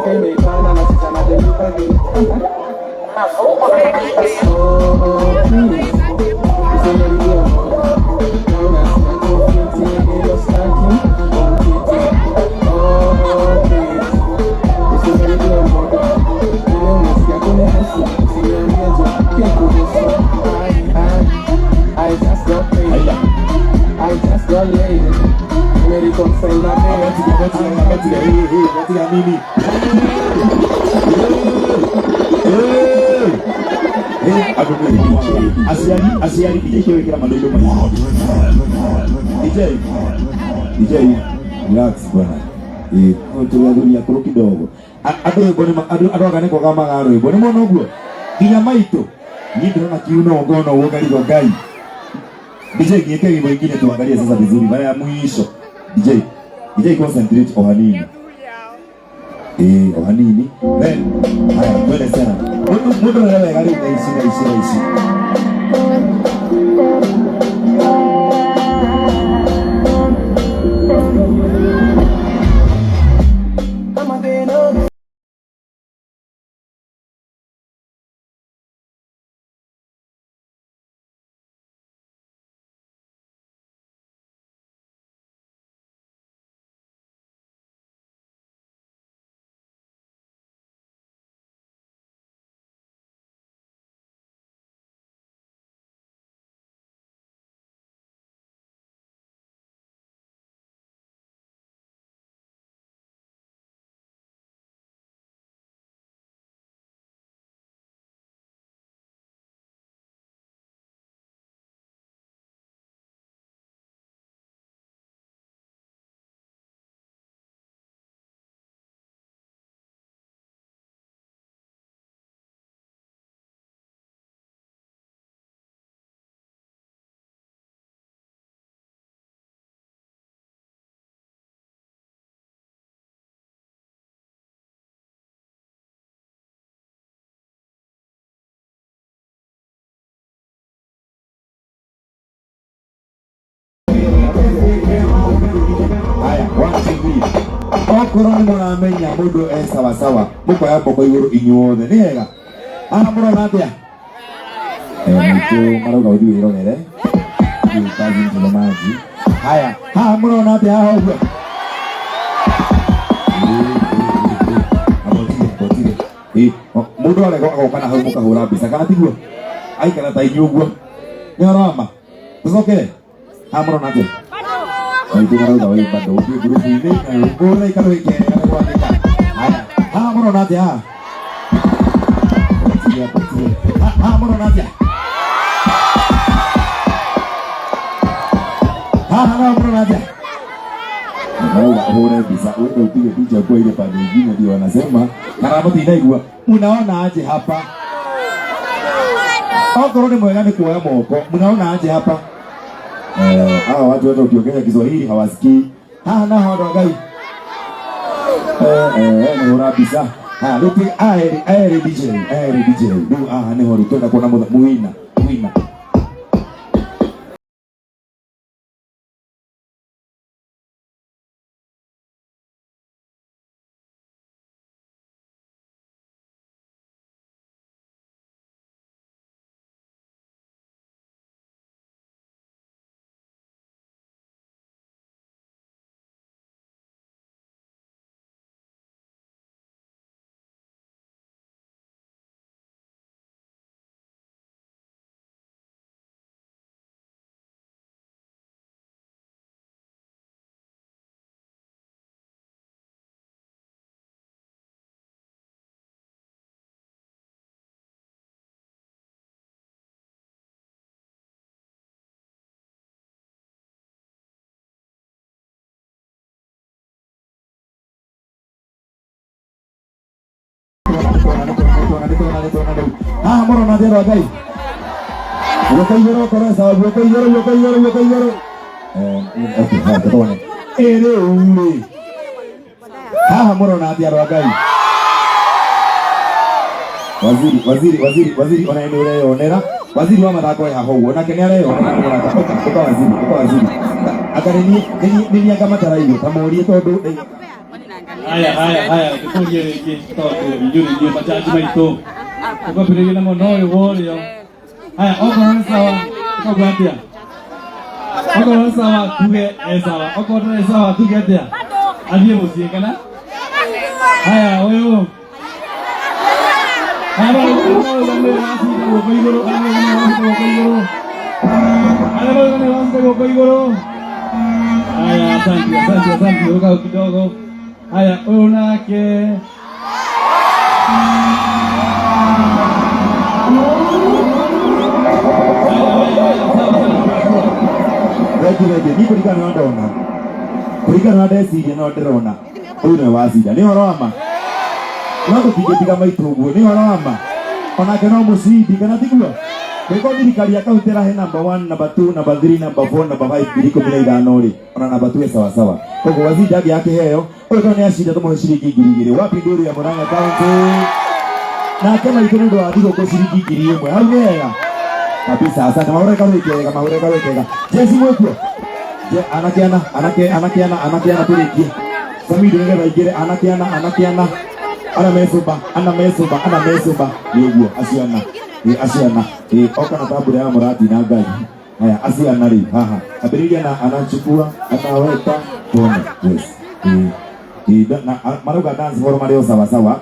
Yake imeipanda na sasa na delivery. Oh, oh, please. Usiniharibie mood. Naona siko fiti, ndio staki kumchiti. Oh, oh, please. Usiniharibie mood. Vile unasikia kunihusu, usiniambie jo pia kuhusu. I just got paid. Haya. I just got laid. Nimereconcile na babe. Ametiga, ametiga, ametiga. Hii, hii, ametiga mimi. Eh. Eh, andũ nĩ aciari aciari DJ wĩkĩra madoido maingĩ. DJ DJ relax bwana. Eh, tũrĩ athuri akũrũ kidogo. Andũ rwĩmbo nĩ andũ andũ anga nĩ kwaga maga rwĩmbo nĩ mona ũguo nginya maitũ niĩ ndĩrona kiuno ngona ũguo ngarigwo Ngai. DJ niweke wimbo ingine tuangalie sasa vizuri mara ya mwisho. DJ DJ concentrate o hanini. Eh, o hanini. Then haya twende tena. Mundu mundu rere wega rĩu thaa ici thaa ici thaa ici. Haya, one, two, three. Okorwo nĩ mũramenya mũndũ e sawasawa mũkoya moko igũrũ inyuothe nĩ hega haha mũrona atĩa? Eh, maitũ marauga ũthiĩ wĩrorere. Thiĩ kazi mtazamaji. Haya, haha mũrona atĩa haha ũguo? Abotige, abotige. Ĩ, mũndũ aregwo agoka na hau mũkahũra mbica kana tiguo? Aikara ta inyuĩ ũguo. Nĩ ũhoro wa ma? Tũcokere? Haha mũrona atĩa? Maitũ marauga wĩ bado ũthiĩ ngurubu-inĩ na ũhũre ikarũhĩ kerĩ kana gwandĩka. Haya, haha mũrona atĩa haha? Abotige, abotige. Haha mũrona atĩa? Haha nao mũrona atĩa? Marauga ũhũre mbica uende upige picha kwa ile pande nyingine, ndio wanasema kana mũtinaigua. Mnaona aje hapa? Okorwo nĩ mwega nĩ kuoya moko. Mnaona aje hapa? Eh, hawa watu hata ukiongea Kiswahili hawasikii. Haha naho andũ a Ngai. Eh, eh, nĩ hũra mbica. Haya, rĩu aeri aeri DJ, aeri DJ. Rĩu haha nĩho rĩu twenda kuona mũina, mũina. Haha mũrona atĩa andũ a Ngai? Guoko igũrũ ũkorwo sawa, guoko igũrũ, guoko igũrũ, guoko igũrũ. Eh, okay, haya tũtone. Ĩ rĩu rĩ, haha mũrona atĩa andũ a Ngai? Waziri, waziri, waziri, waziri ona nĩ ũreyonera. Waziri wa mathako e haha ũguo, nake nĩ areyonera nĩ mũrata. Ũka, ũka waziri, ũka waziri. Anga nĩ niĩ, nĩ niĩ anga matarairio, ta morie tondũ Haya, haya, haya, tũkũrie rĩngĩ tondũ inyuĩ nĩ inyuĩ majaji maitũ. Tũkwambĩrĩria na mwena ũyũ wa ũrĩo. Haya, okorwo nĩ sawa, ũkauga atĩa? Okorwo nĩ sawa, tuge e sawa. Okorwo ndũrĩ sawa, tuge atĩa? Athiĩ mũciĩ kana? Haya, ũyũ. Haya, marauga nĩ wacinda guoko igũrũ, arĩa marauga nĩ wacinda guoko igũrũ. Arĩa marauga nĩ wacinda guoko igũrũ. Haya, asante, asante, asante. Ruka kidogo. Haya, ũyũ nake. Haya, haya, haya, sawa, sawa. Thengi, thengi. Niĩ kũringana na ndona, kũringana na ndeciria no ndĩrona ũyũ nĩwe wacinda. Nĩ ũhoro wa ma, no tũtingĩtiga maitũ ũguo. Nĩ ũhoro wa ma, onake no mũcindi, kana tiguo? Gĩkorwo thirikari ya kaunti ĩrahe number 1, number 2, number 3, number 4, number 5 15 rĩ, ona number 2 ĩ sawasawa. Koguo wacinda angĩ akĩheo ũyũ, tondũ nĩ acinda, tũmũhe ciringi 2000. Wapi ndũru ya Murang'a County? Nake maitũ nĩ ũndũ wa thigũkũ ciringi 1000. Hau nĩ hega kabisa. Asante. Mahũre karũĩ kega, mahũre karũĩ kega. Jesi mwĩkuo? Je, anake ana, anake, anake ana, anake ana, tũrĩkie Samido nĩgetha aingĩre. Anake ana, anake ana, ana mecũmba, ana mecũmba, ana mecũmba. Nĩ ũguo, acio ana. Ĩ, acio ana. Ĩ, oka na tambũra ya mũrati na Ngai. Haya, acio ana rĩu haha ambĩrĩria na anachukua, anaweka tuone. Yes. Ĩ, ĩ, na marauga dance floor marĩ o sawa sawa.